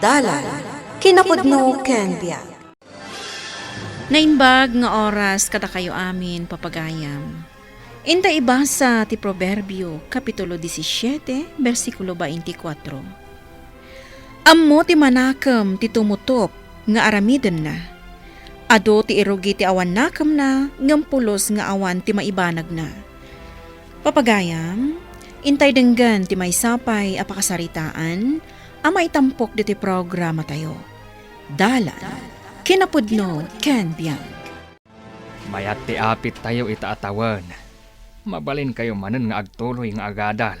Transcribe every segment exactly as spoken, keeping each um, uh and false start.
Dalan, kinapudno ken biag. Naimbag nga oras kadakayo amin, papagayam. Inta ibasa ti Proverbio, Kapitulo disisiete, bersikulo baintikwatro. Ammo ti manakem ti tumutop nga aramidenna. Adu ti irugi ti awan nakemna, ngem pulos nga awan ti maibanagna. Papagayam, intay denggen ti maysa pay a pakasaritaan a maitampok ditoy programatayo. Dalan, kinapudno, ken biag. Mayat ti apittayo ita a tawen. Mabalinkayo manen nga agtuloy nga agadal.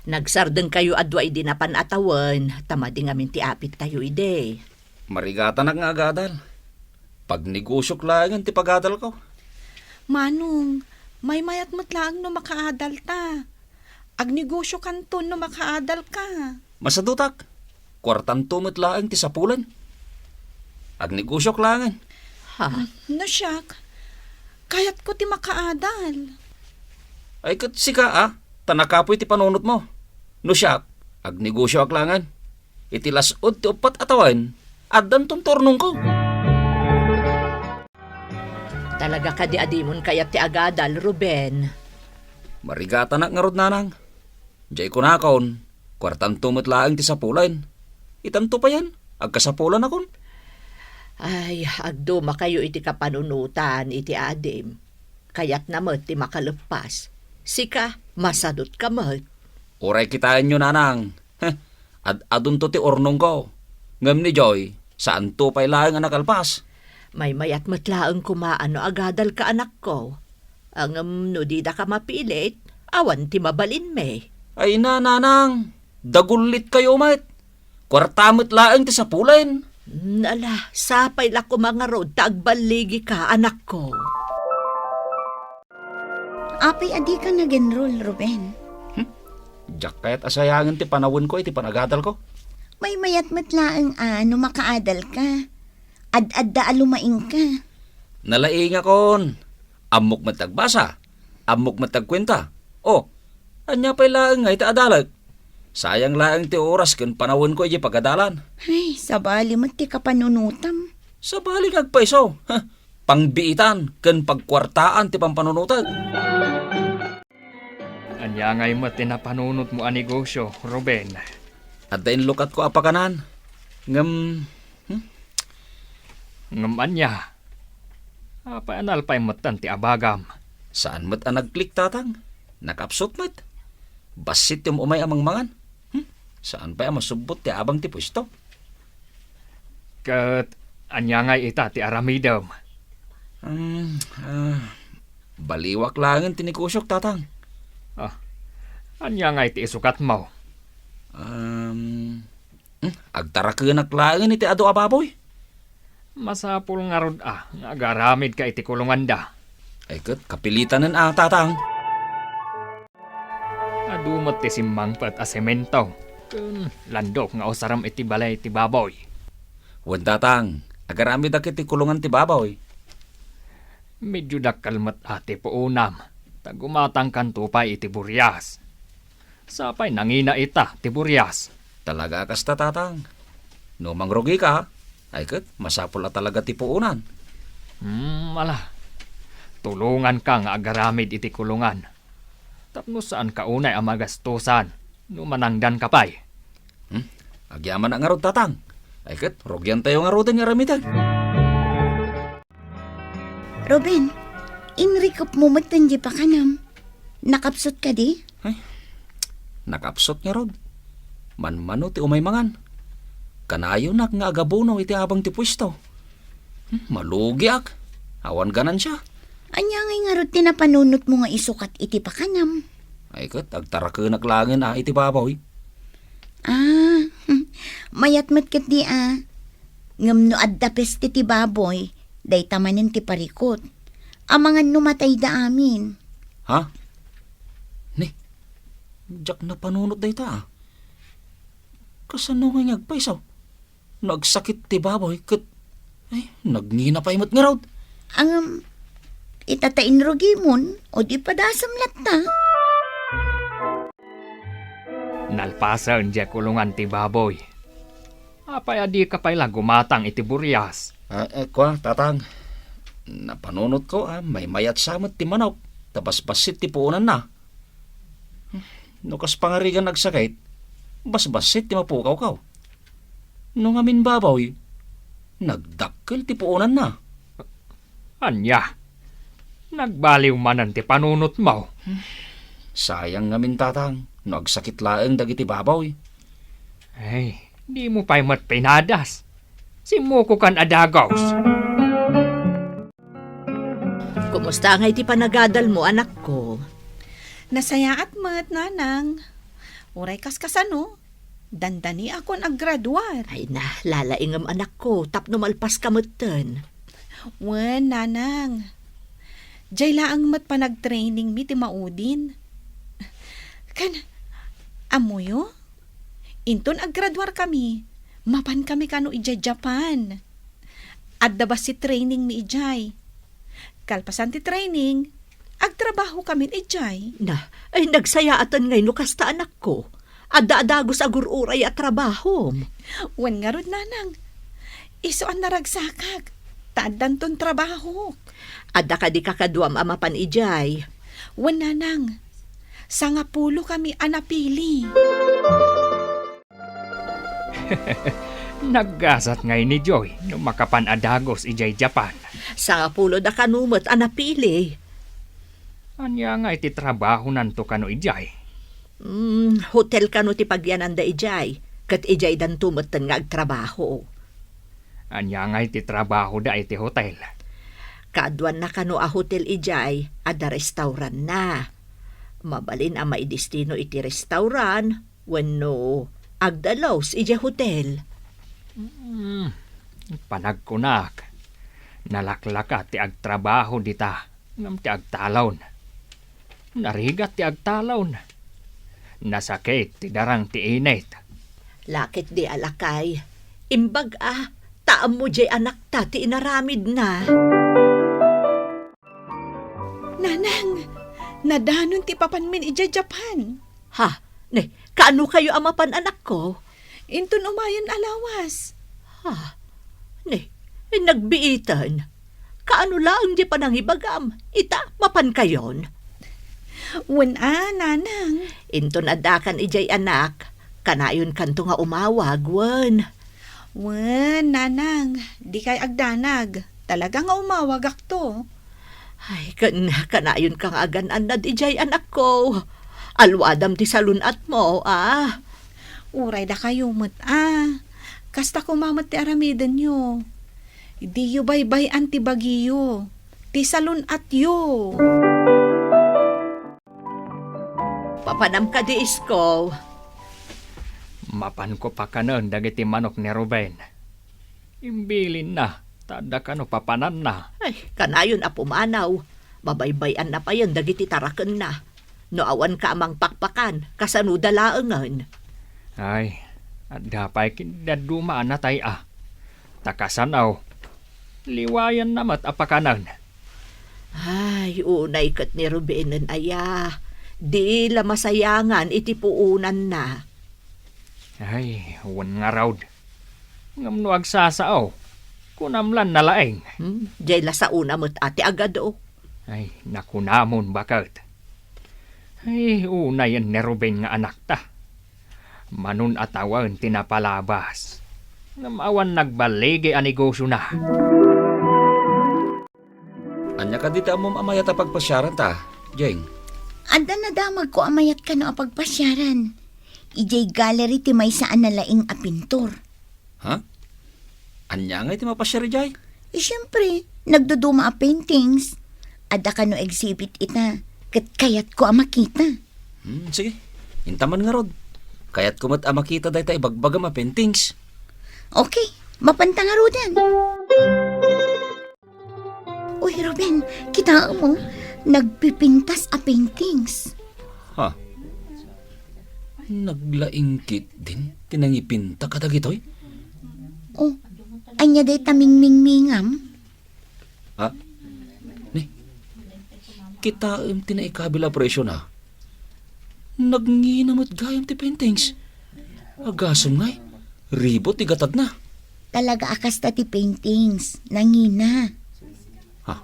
Nagsardengkayo a dua idi napan a tawen, ta madi ngamin ti apittayo idi. Marigatanak nga agadal. Pagnegosiok laengen ti pagadalko. Manong, maymayat met laeng no makaadalta. Agnegosiokanton no makaadalka. Masadutak. Kuartanto met laeng ti sapulen. Agnegosiok laengen. Ha? No siak, kayatko ti makaadal. Ay, ket sika, a? Ta nakapuy ti panunotmo. No siak, agnegosioak laengen. Iti las-ud ti uppat a tawen, addanton ti urnongko. Talaga kadi a dimon kayat ti agadal, Ruben? Marigatanak ngarud, nanang. Diay kunakon, kuartanto met laeng ti sapulen. Itanto payen, agkasapulanakon. Ay, agdumakayo iti kapanunotan iti adim. Kayatna met ti makaleppas. Sika, masadutka met. Uray kitaenyo, nanang. Heh, ad-adunto ti urnongko. Ngem ni Joy, saanto pay laeng a nakalpas. Maymayat met laeng koma a no agadalka, anakko. Ngem no didaka mapilit, awan ti mabalinmi. Ay na, nanang, dagullitkayo met. Kuarta met laeng ti sapulen. Nala, sapay la koma ngarud ta agballigika, anakko. Apay a dika nag-enroll, Ruben? Hmm? Diak kayat a sayangen ti panawenko iti panagadalko. Maymayat met laeng a no makaadalka. Ad-adda a lumaingka. Nalaingakon. Ammok met agbasa. Ammok met agkuenta. O, ania pay laeng nga ita a dalek? Sayang laeng ti oras ken panawenko idiay pagadalan. Ay, sabali met ti kapanunotam. Sabali nga agpayso. Heh. Pangbiitan ken pagkuartaan ti pampanunotek. Ania ngay met ti napanunotmo a negosio, Ruben? Adda inlukatko a pakanan. Ngem, hmm? Ngem ania? Apay a nalpay metten ti abagam? Saan met a nagklik, tatang. Nakapsut met. Bassit ti um-umay a mangmangan. Hmm? Saan pay a masubbot ti abang ti puesto? Ket ania ngay ita ti aramidem? Hmm, ah, baliwak laengen ti negosiok, tatang. Ah, ania ngay ti isukatmo? Um, hmm, agtarakenak laengen iti adu a baboy. Masapul ngarud a nga agaramidka iti kulonganda. Ay ket, kapilitanen a, tatang. Adu met ti simmangpet a semento ken landok nga usarem iti balay ti baboy. Wen, tatang, agaramidak iti kulongan ti baboy. Medio dakkel met a ti puonam, ta gumatangkanto pay iti burias. Sapay nangina ita ti burias. Talaga a kasta, tatang. No mangrugika, ay ket, masapul a talaga ti puonan. Hmm, ala. Tulonganka nga agaramid iti kulongan. Tapno saanka unay a magastosan no manangdanka pay. Hmm? Agyamanak ngarud, tatang. Ay ket, rugiantayo ngaruden nga aramiden. Ruben, inrikupmo met diay pakanam. Nakapsut kadi? Ay, nakapsut ngarud. Manmano ti umay mangan. Kanayonak nga agabono iti abang ti puesto. Hmm, malugiak. Awan ganansia. Ania ngay ngarud ti napanunotmo nga isukat iti pakanam? Ay ket, agtarakenak laengen a iti baboy. Ah, mayat met ketdi a. Ngem no adda peste ti baboy, dayta manen ti parikut. Amangan no matayda amin. Ha? Ni, diak napanunot dayta a. Kasano ngay nga agpayso? No agsakit ti baboy ket, ay, nagngina pay met ngarud. Ngem, ita ta inrugimon, o di padasem latta. Nalpasen diay kulongan ti baboy. Apay a dika pay la gumatang iti burias? Ah, eh, kua, Tatang. Napanunotko a maymayat sa met ti manok, ta basbassit ti puonanna. No kas pangarigan agsakit, basbassit ti mapukawkaw. No ngamin baboy, nagdakkel ti puonanna. Ania? Nagbaliw manen ti panunotmo. Sayang ngamin, Tatang, no agsakit laeng dagiti baboy. Ay, dimo pay met pinadas. Simmukokan a dagos. Kumusta ngay ti panagadalmo, anakko? Nasayaat met, Nanang. Uray kaskasano, dandaniakon a graduar. Ay na, lalaingem, anakko, tapno malpaska metten. Wen, Nanang. Jay laeng met panagtrainingmi ti maudin. Ken, ammoyo? Inton aggraduarkami, mapankami kano idiay Japan. Adda bassit trainingmi idiay. Kalpasan ti training, agtrabahokamin idiay. Na, ay, nagsayaaten ngay no kasta, anakko. Adda a dagus a gur-uray a trabahom. Wen ngarud, Nanang. Isu a naragsakak, ta addanton trabahok. Adda kadi kakaduam a mapan idiay? Wen, Nanang. Sangapulokami a napili. Naggasat ngay ni Joy no makapan a dagus idiay Japan. Sangapulo da kano met a napili. Ania ngay ti trabahonanto kano idiay? Mm, hotel kano ti pagyananda idiay, ket idiaydanto metten nga agtrabaho. Ania ngay ti trabahoda iti hotel? Kaaduanna kano a hotel idiay, adda restauranna. Mabalin a maidestino iti restauran wenno agdalus idiay hotel. Hmm, panagkunak, nalaklaka ti agtrabaho dita ngem ti agtalon. Narigat ti agtalon. Nasakit ti darang ti init. Laketdi a lakay, imbag a, ta ammo diay anakta ti inaramidna. Nanang, nadanon ti papanmin idiay Japan. Ha? Ne, kaano kayo a mapan, anakko? Inton umayen a lawas. Ha? Ne, nagbiitan. Kaano laeng di panangibagam? Ita, mapan kayon? Wen a, Nanang. Inton addakan idiay anak, kanayon kanto nga umawag, wen. Wen, Nanang, dikay agdanag. Talaga nga umawagakto. Ay, kan-, kanayon ka nga agan-annad idiay, anakko. Aluadam ti salun-atmo, a. Uray dakayo met, a. Kasta koma met ti aramidenyo. Diyo baybay-an ti bagiyo, ti salun-atyo. Papanam kadi, isko? Mapanko pakanen dagiti manok ni Ruben. Imbilinna, ta adda kano papananna. Ay, kanayon a pumanaw. Babaybay-anna payen dagiti tarakenna. No awanka a mangpakpakan, kasanoda laengen? Ay, adda pay ken dadduma a natay-a. Ta kasano, liwayanna met a pakanen. Ay, unay ket ni Rubenen aya, di la masayangan iti puonanna. Ay, wen ngarud. Ngem no agsasao, kunam lan nalaing. Hmm, diay la saona met a ti agado. Ay, nakunamon baket. Ay, unayen ni Ruben nga anakta. Manon a tawen ti napalabas. Ngem awan nagballigi a negosiona. Ania kadi ti ammom a mayat a pagpasiaranta, Jeng? Adda nadamagko a mayat kano a pagpasiaran. Idiay gallery ti maysa a nalaing a pintor. Ha? Ania ngay ti mapasiar idiay? Eh, siyempre, nagduduma a paintings. Adda kano exhibit ita, ket kayatko a makita. Hmm, sige. Intaman ngarud. Kayatko met a makita dayta ibagbagam a paintings. Okay, mapanta ngaruden. Uy, Ruben, kitaem mo, nagpipintas a paintings. Ha? Naglaing ketdin ti nangipinta kadagitoy? Oh, ania dayta mingmingmingam? Ha? Ni, kitaem ti naikabil a presiona. Nagngina met gayam ti paintings. Agasem ngay, Ribo ti gatadna. Talaga a kasta ti paintings. Nangina. Ha?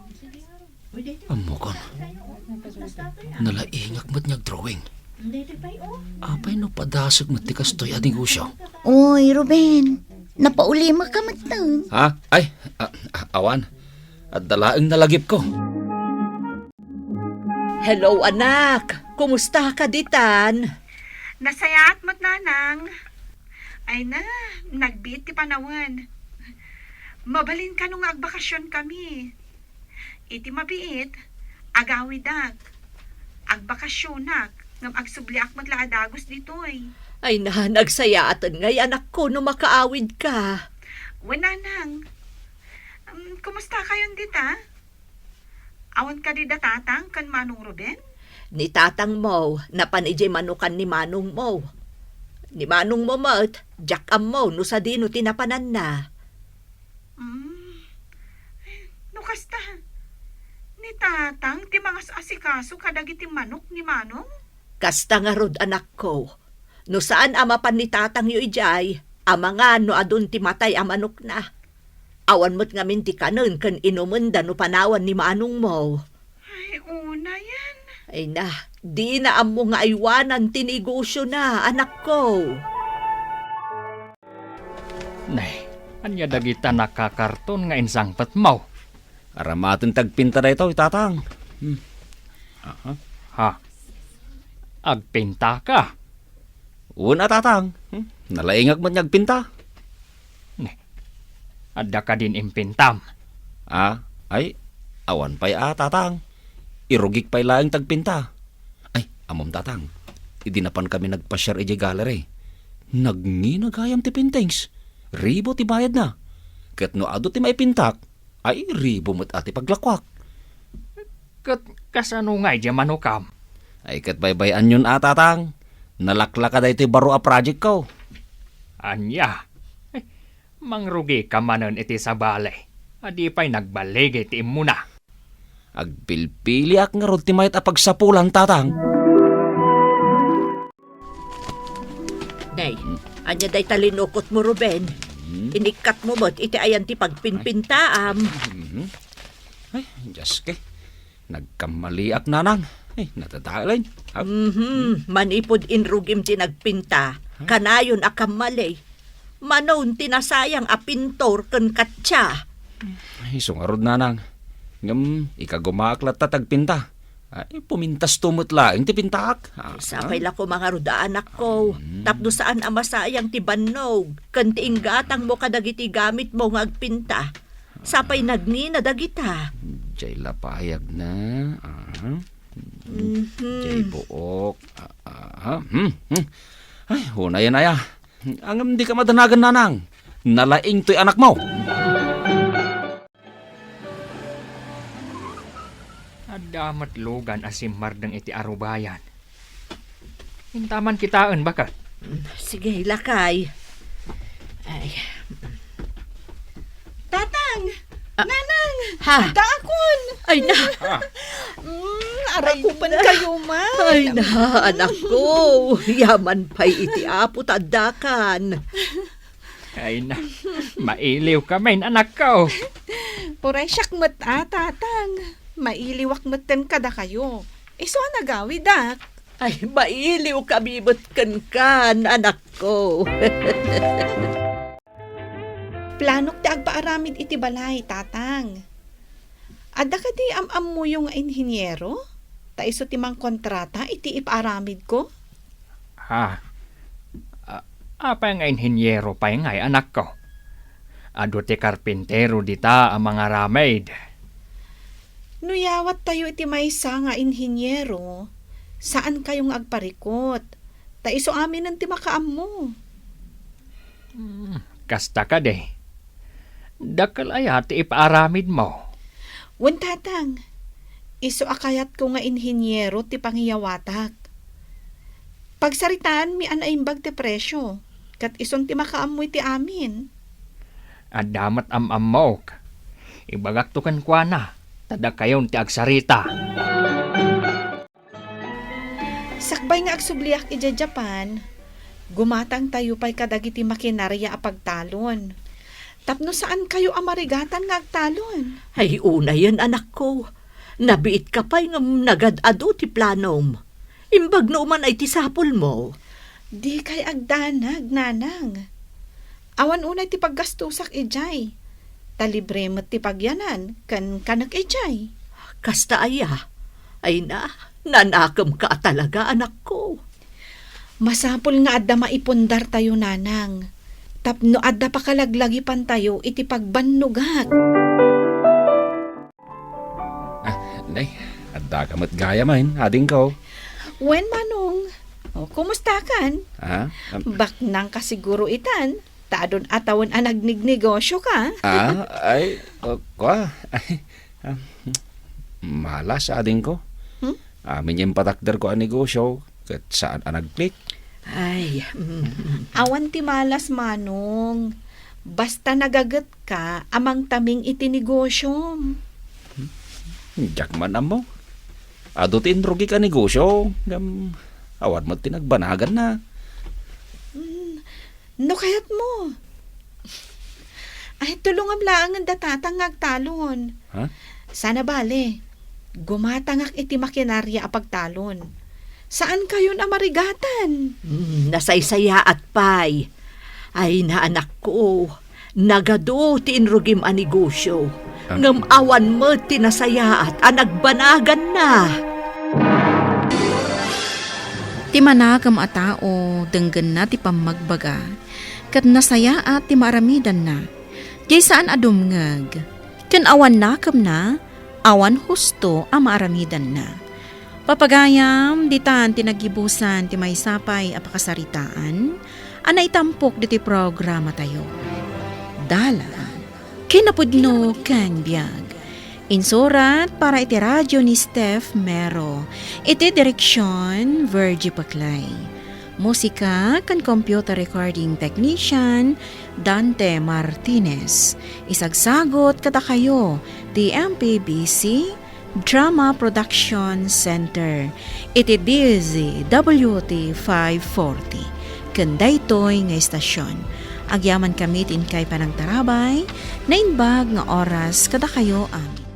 Ammokon. Nalaingak met nga agdrawing. Apay no padasek met ti kastoy a negosyo? Oy, Ruben. Napaulimaka met ten. Ha? Ay, a-, a-, awan. Adda laeng nalagipko. Hello, anak. Kumusta ka ditan? Nasayaat met, nanang. Ay na, nagbiit ti panawen. Mabalin kano nga agbakasyon kami. Iti mabiit, agawidak. Agbakasyonak, ngem agsubliak met la a dagus ditoy. Ay na, nagsayaaten ngay anakko no makaawid ka. Wen, nanang. Um, kumusta kayon dita? Awan kadi da tatang ken Manong Ruben? Ni tatangmo, napan idiay manokan ni manongmo. Ni manongmo met, diak ammo no sadino ti napananna. Hmm. No kasta, ni tatang ti mangas-asikaso kadagiti manok ni manong? Kasta ngarud, anakko. No saan a mapan ni tatangyo idiay, amangan no adun ti matay a manokna. Awan met ngamin ti kanen ken inumenda no panawan ni manongmo. Ay, unayen. Ay na, dina ammo nga aywanan ti negosiona, anakko. Nay, ania dagita nakakarton nga insangpetmo? Aramaten ti agpinta daytoy, tatang. Hmm. Aha. Ha? Agpintaka? Wen a, tatang. Hmm. Nalaingak met nga agpinta. Ne. Adda kadin impintam? Ah, ay, awan pay a, tatang. Irugik pay laeng ti agpinta. Ay, ammom, tatang. Idi napan kami nagpasiar idiay gallery, nagngina gayam ti paintings. Ribo ti bayadna. Ket no adu ti maipintak, ay, ribo met a ti paglakuak. Ket kasano ngay diay manokam? Ay, ket baybay-anyon a, tatang. Nalaklaka daytoy baro a project ko. Ania? Eh, mangrugika manen iti sabali a di pay nagbaligi ti immuna. Agpilpiliak ngarud ti mayat a pagsapulan, tatang. Nay, ania dayta linukotmo, Ruben? Hmm? Inikkatmo met iti ayan ti pagpinpintaam. Mhm. Ay, Dios ke. Nagkammaliak, nanang. Ay, nadadaelen. Ah. Mhm. Manipud inrugim ti nagpinta, kanayon a kammali. Mano ti nasayang a pintor ken katsa? Ay, isu ngarud, nanang. Ngem, ikagumaak latta ti agpinta. Ay, pumintasto met laeng ti pintaak. Ah, sapay la koma ngarud a anakko, mm, tapno saan a masayang ti bannog ken ti inggatangmo kadagiti gamitmo nga agpinta. Sapay nagngina dagita. Jay la payagna. Ah. Mhm. Jay buok. Ah, ah, hmm, hmm. Ay, unayen aya. Ngem dika madanagan, nanang. Nalaing toy anakmo. Adda met lugan a simmardeng iti arubayan. Intaman kitaen, baket. Sige, lakay. Ay. Tatang! Ah. Nanang! Ha? Addaakon! Ay na! Ah. Mm, arakupan kayo man. Ay na, anakko. Yaman pay iti Apo ta addakan. Ay na, mailiwka man, anakko. Uray siak met a, tatang. Mailiwak metten kadakayo. Isu a nagawidak. Ay, mailiwkami met kenkan, anakko. Planok ti agpaaramid iti balay, tatang. Adda kadi am-ammoyo nga inhiniero? Ta isu ti mangkontrata iti ipaaramidko? Ha? A-, apay nga inhiniero pay ngay, anakko? Adu ti karpintero dita a mangaramid. No yawattayo iti maysa nga inhiniero, saankayo nga agparikut, ta isu aminen ti makaammo. Hmm, kasta kadi. Dakkel aya ti ipaaramidmo? Wen, tatang. Isu a kayatko nga inhiniero ti pangiyawatak. Pagsaritaanmi a naimbag ti presio, ket isun ti makaammo iti amin. Adda met am-ammok. Ibagakto kenkuana, ta dakayon ti agsarita. Sakbay nga agsubliak idiay Japan, Gumatangtayo pay kadagiti makinaria a pagtalon. Tapno saankayo a marigatan nga agtalon. Ay, unayen, anakko. Nabiitka pay ngem nagad-adu ti planom. Imbag no uman ay ti sapulmo. Dikay agdanag, nanang. Awan unay ti paggastusak idiay. Ta libre met ti pagyanan ken kanek idiay. Kasta aya? Ay na, nanakemka a talaga, anakko. Masapul nga adda maipundartayo, nanang, tapno adda pakalaglagipantayo iti pagbannogak. Ah, nay, addaka met gayam, adingko. Wen, Manong. O, kumustakan? Ah, am- Baknangka siguro itan, ta adun a tawen a nagnegnegosioka. Ah, ay, uh, kwa, ay, ah, malas, adingko. Hmm? Amin nga impatakderko a negosio, ket saan a nagklik. Ay, mm. Awan ti malas, Manong. Basta nagagetka a mangtaming iti negosiom. Diak man ammo. Adu ti inrugik a negosio, ngem awan met ti nagbanaganna. Mm, no kayatmo. Ay, tulongam laengen da tatang nga agtalon. Ha? Sana bale, gumatangak iti makinaria a pagtalon. Saankayon a marigatan. Mm, nasaysayaat pay. Ay, naanakko, nagadu ti inrugim a negosio, Ah. ngem awan met ti nasayaat a nagbanaganna. Ti manakem a tao, denggenna ti pammagbaga, ket nasayaat ti maaramidanna. Diay saan a dumngeg, ken awan nakemna, awan husto a maaramidanna. Papagayam, ditan ti naggibusan ti maysa pay a pakasaritaan a naitampok ditoy programatayo. Dalan, kinapudno ken biag. Insurat para iti radio ni Steph Mero. Iti direksyon, Virgie Paclay. Musika ken computer recording technician, Dante Martinez. Isagsagot kadakayo ti M P B C Drama Production Center iti D Z W T five forty ken daytoy nga istasyon. Agyamankami ti inkay panangtarabay, naimbag nga oras kadakayo amin.